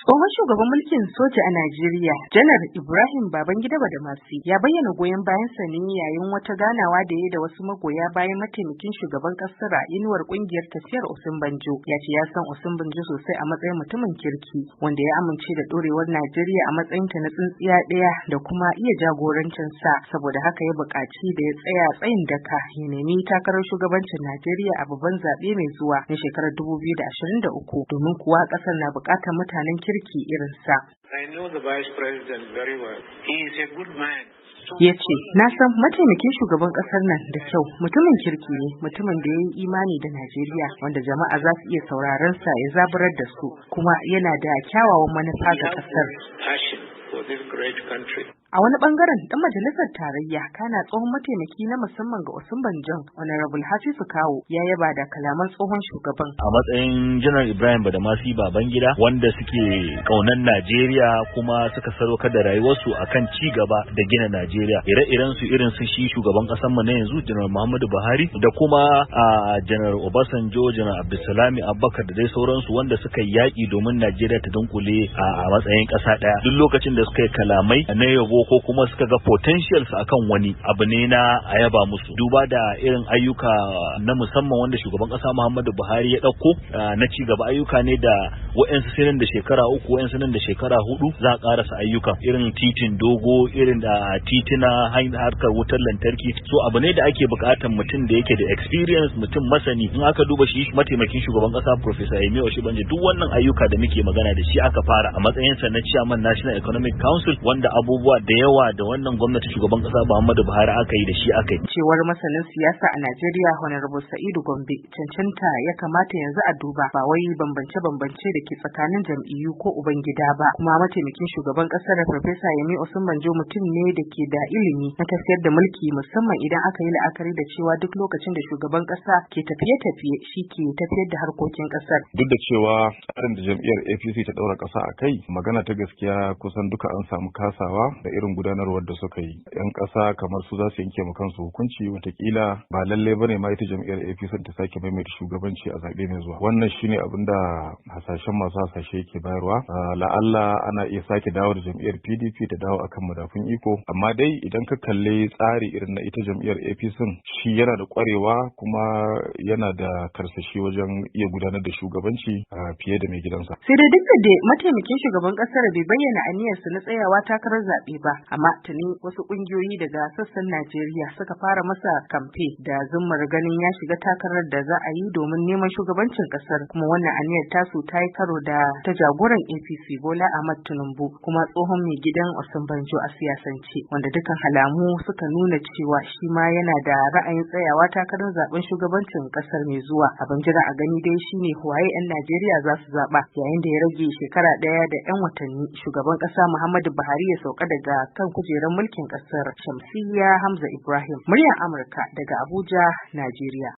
Tsohon shugaban mulkin soja a Najeriya, Janar Ibrahim Babangida Badamasi, ya bayyana goyon bayansa ne yayin wata ganawa da ya da wasu magoya bayan mataimakin shugaban kasar a inuwar kungiyar tafiyar Osinbanjo. Ya ce ya san Osinbanjo sosai a matsayin mutumin kirki wanda ya amince da dorewar Najeriya a matsayinta na tsintsiya ɗaya da kuma iya jagorancin sa. Saboda haka ya buƙaci da ya tsaya tsayin daka ya nemi takarar shugabancin Najeriya a babban zaɓe mai zuwa na shekarar 2023, domin kuwa ƙasar na buƙatar mutanen kirki irinsa. I know the Vice President very well. He is a good man. Ya ce, "Na san mataimakin shugaban kasar nan da kyau, mutumin kirki ne, mutumin da ya yi imani da Najeriya, wanda jama'a za su iya sauraron sa ya zaburar da su, kuma yana da kyawawan manufa ga kasar." A wani bangaren, dan majalisar tarayya kana tsohon mataimaki na musamman ga Osinbanjon, Honorable Hafizu Kawo, ya yaba da kalaman tsohon shugaban. A matsayin Janar Ibrahim Badamasi Babangida, wanda suke kaunan Najeriya kuma suka sadaukar da rayuwarsu akan ci gaba da gina Najeriya. Ire-iren su, irin su shi shugaban kasar mu na yanzu, Janar Muhammadu Buhari, da kuma a Janar Obasanjo, Janar Abdulsalami Abubakar, da dai sauransu, wanda suka yi yaƙi domin Najeriya ta dunkule a matsayin ƙasa ɗaya. Duk lokacin da suka yi kalamai na yabo ko kuma suka ga potentials akan wani abu ne na a yaba musu, duba da irin ayyuka na musamman wanda shugaban kasa Muhammadu Buhari ya dauko na ci gaba, ayyuka ne da wa'ansu sai nan da shekara 3, wa'ansu nan da shekara 4 za a karasa ayyuka, irin titin dogo, irin da titina, harkar wutar lantarki. So abu ne da ake bukatar mutum da yake da experience, mutum masani. In aka duba shi mataimakin shugaban kasa, Professor Yemi Osinbajo, duk wannan ayyuka da muke magana, da shi aka fara a matsayinsa na chairman National Economic Council, wanda abubuwa da yawa da wannan gwamnati shugaban kasa Muhammadu Buhari aka yi, da shi aka yi. Cewar masanin siyasa a Najeriya, Honorable Sa'idu Gombe, cancanta ya kamata yanzu a duba, ba wai bambance-bambance da ke tsakanin jam'iyyu ko ubangida ba. Kuma mataimakin shugaban kasar, Farfesa Yemi Osinbanjo, mutum ne da ke da ilimi na tafiyar da mulki, musamman idan aka yi la'akari da cewa duk lokacin da shugaban kasa ke tafiye-tafiye, shi ke tafiyar da harkokin kasar. Duk da cewa tsarin da jam'iyyar APC ta daura kasa a kai, magana ta gaskiya, kusan duka an samu kasawa da irin gudanarwar da suka yi. Yan ƙasa kamar su za su yanke ma kansu hukunci. Watakila ba lalle bane ma ita jam'iyyar APC ta sake maimaita shugabanci a zaɓe mai zuwa. Wannan shine abin da hasashen masu hasashe yake bayarwa. La'alla ana iya sake dawo da jam'iyyar PDP ta dawo akan madafun iko, amma dai idan ka kalli tsari irin na ita jam'iyyar APC, shi yana da kwarewa kuma yana da karsashi wajen iya gudanar da shugabanci fiye da mai gidansa. Sai dai duk da mataimakin shugaban kasar bai bayyana aniyarsa na tsayawa takarar zaɓe ba, amma tuni wasu ƙungiyoyi daga sassan Najeriya suka fara masa kamfe da zummar ganin ya shiga takarar da za a yi domin neman shugabancin kasar. Kuma wannan aniyar tasu ta yi karo da ta jagoran APC, Bola Ahmad Tinubu, kuma tsohon mai gidan Osinbanjo a siyasance, wanda dukkan alamu suka nuna cewa shi ma yana da ra'ayin tsayawa takarar zaben shugabancin kasar mai zuwa. Abin jira a gani dai shine waye 'yan Najeriya za su zaba, yayin da ya rage shekara ɗaya da 'yan watanni shugaban ƙasa Muhammadu Buhari ya sauka daga kan kujerar mulkin ƙasar. Shamsiyya Hamza Ibrahim, muryar Amurka, daga Abuja, Najeriya.